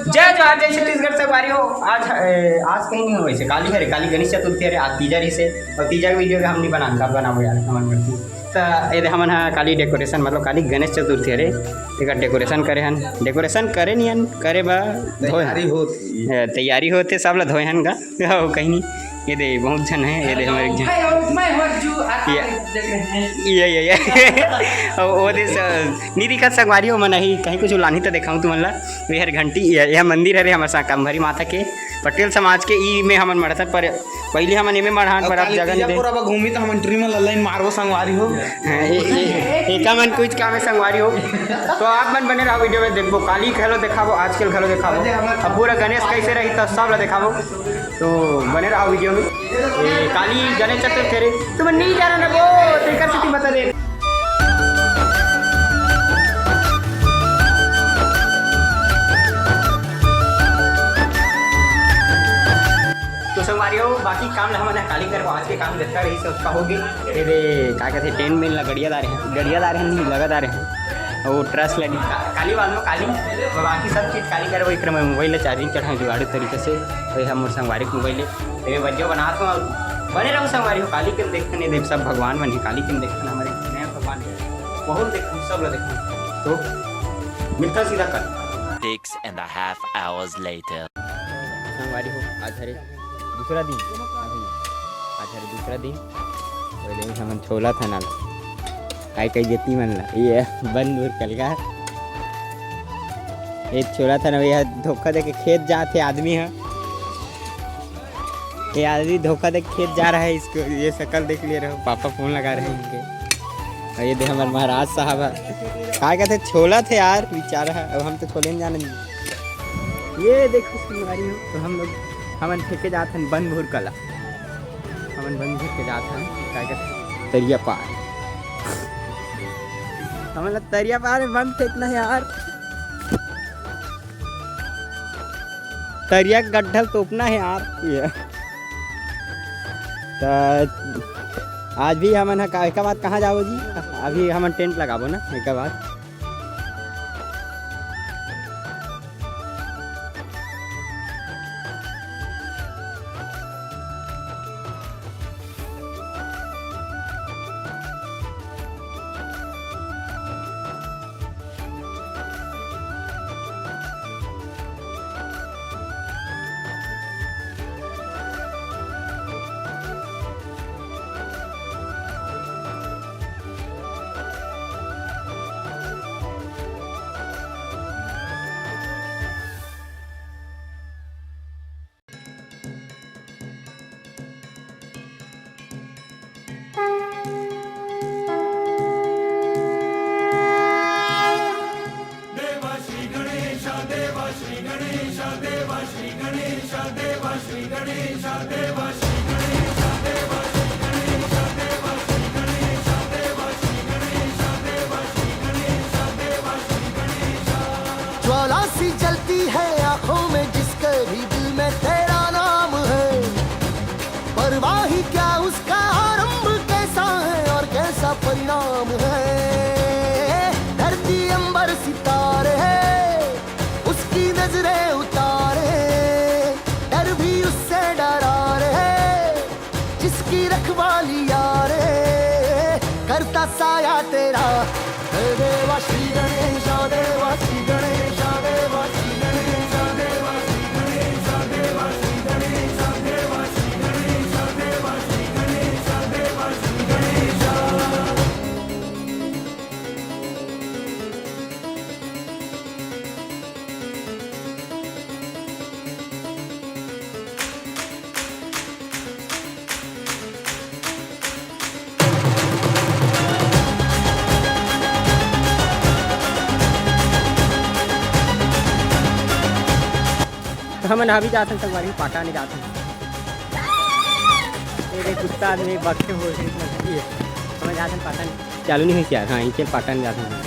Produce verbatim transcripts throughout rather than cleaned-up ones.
जय जोहार, जय छत्तीसगढ़ संगवारी हो। आज, ए, आज कहीं नहीं हो वैसे, काली हरे, काली गणेश चतुर्थी हरे, आज तीजा रहिसे, और तीजा के वीडियो के हम नहीं बनान, कब बनाबो यार, हमन मर्जी। त ये दे हमन हा काली डेकोरेशन, मतलब काली गणेश चतुर्थी हरे, एकर डेकोरेशन करे हन, डेकोरेशन करे नहीं हन, करे बा धोए हन। तैयारी होत हे। ए, तैयारी होत हे, सब ला धोए हन गा। हो, कहीं नहीं। ये दे, बहुत झन है, ये दे, हमर एक झन। मैं हूँ, मैं हूँ अर्जु, आप ये, देख रहे हैं। ये, ये, ये। ओ, ओ दे स-, नी दिखत संगवारी हो, मन अही, कहीं कुछ लानही त देखाऊं तुमन ला। ये हर घंटी, ये, ये मंदिर हरे हमर सा-, कंभरी माता के, पटेल समाज के, ई में हमन मढ़थन, पर पहले हमन एमे मढ़ान, अब पर अब काली जगह तीजा नहीं दे। पूरा बा घूमी त हमन ट्री में ललाइन मारबो संगवारी हो। हाँ, ए, ए, एका मन कुछ काम है संगवारी हो। तो आप मन बने रहो वीडियो में, देखबो काली घलो देखाबो, आज के घलो देखाबो। अब पूरा गणेश कैसे रही त सब ला देखाबो। तो बने रहो वीडियो में। ए, काली गणेश चतुर्थी रे, तुम नहीं जाना ना वो, तो एकर सेती बता दे। तो संगवारी हो, बाकी काम ला हमन काली करबो, आज के काम जतका रही से ओतका होगे। ए दे, का कहथे, टेंट मेन ला गड़िया दारे हैं, गड़िया दारे हैं, नहीं, लगा दारे हैं। वो ट्रस लगी का-, काली वाल में काली, बाकी सब चीज काली करबो। एकर में मोबाइल ला चार्जिंग चढ़ाए जुगाड़ू तरीके से, तो ये हमर संगवारी के मोबाइल ले। ए, वीडियो बनात हूँ और बने रहो संगवारी हो, काली के देखते नहीं देख, सब भगवान मन है, काली के देखते ना हमारे नया भगवान है, बहुत देखते सब लोग देखते। तो मिलता सीधा कल। Six and a half hours later. संगवारी हो, आज हरे दूसरा दिन, अभी आज हरे दूसरा दिन, पहले ही हमन छोला था ना, आई कही जेती मन ला, ये बंद दूर कल का, ये छोला था ना, ये धोखा दे के खेत जात हे आदमी हा। ये आदमी धोखा दे के खेत जा रहा है, इसको ये शकल देख लिए रहो, पापा फोन लगा रहे हैं इनके। और ये दे हमारे महाराज साहब है, का कहते छोला थे यार बेचारा है, अब हम तो छोले नहीं जाने। ये देखो संगवारी हो, तो हम लोग हमन फेंके जात हन बनभूर कला, हमन बनभूर के जात हन, का कहते तरिया पार, हमन ला तरिया पार में बन फेंकना है यार। तरिया के गड्ढा ल तोपना है यार। ये त आज भी हमन ह का-, एकर बाद कहाँ जाबो जी? अभी हमन टेंट लगाबो ना एकर बाद। ज्वाला सी जलती है आंखों में जिसके भी दिल में तेरा नाम है। परवाही क्या उसका आरंभ कैसा है और कैसा परिणाम है। धरती अंबर सितारे है, उसकी नजरें उतारे, डर भी उससे डरा रहे। जिसकी रखवाली यारे करता साया तेरा। हे देवा श्री गणेशा, देवा श्री गणेशा, देवा श्री गणेशा, देवा श्री गणेशा, देवा श्री गणेशा, देवा श्री गणेशा, देवा श्री गणेशा, देवा श्री गणेशा। तो हमन अभी जात हन संगवारी, पाटा नहीं जात हन। ये देख, कुत्ता आदमी बक्के हो गए, मतलब, ये। हमन जात हन पाटा नहीं। चालू नहीं हुई यार। हाँ, इनके पाटन जाते हैं।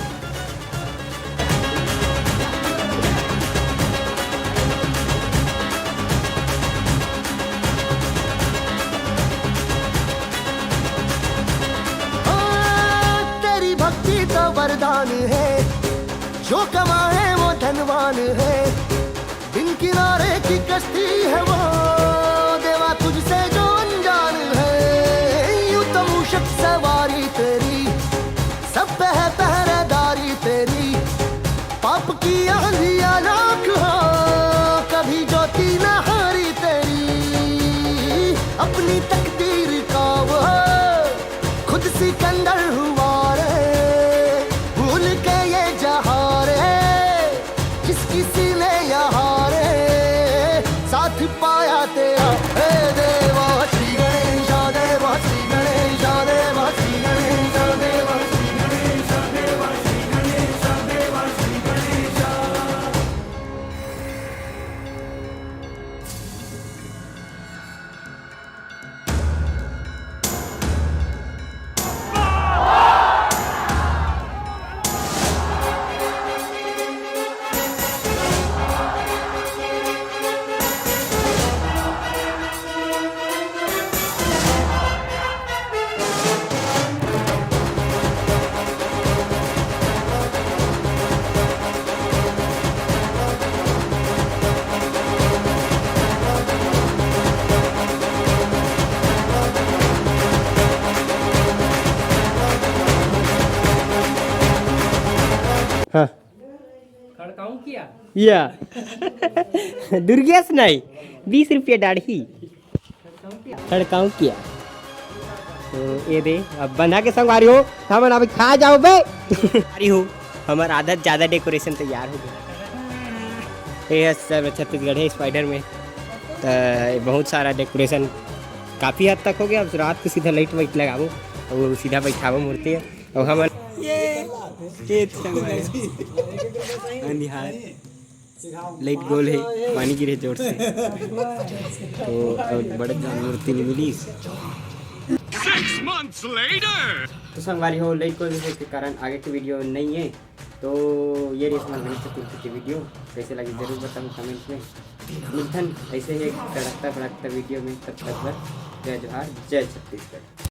ओ, तेरी भक्ति तो वरदान है, जो कमाए वो धनवान है। या दुर्गेश नहीं, बीस रुपया डाढ़ी। खड़काऊं क्या? तो ये दे, अब बंधा के संगवारी हो, हमन अभी खा जाओ बे। संगवारी हो, हमर आधा ज्यादा डेकोरेशन तैयार हो गया। ये है सर छत्तीसगढ़ है स्पाइडर में, तो बहुत सारा डेकोरेशन काफी हद तक हो गया। अब रात को सीधा लाइट वाइट लगाबो और सीधा बैठाबो मूर्ति। और हमन ये, ये तो संगवारी, अंधियार। लाइट गोल है, पानी गिरे जोर से। तो अब बड़े जान मूर्ति नहीं मिली। Six months later. तो संगवारी हो, लाइट गोल होने के कारण आगे की वीडियो नहीं है। तो ये रही हमारे गणेश चतुर्थी की वीडियो। कैसे लगी जरूर बताओ कमेंट्स में। मिलथन ऐसे ही एक तड़कता भड़कता वीडियो में, तब तक बर जय जोहार, जय छत्तीसगढ़।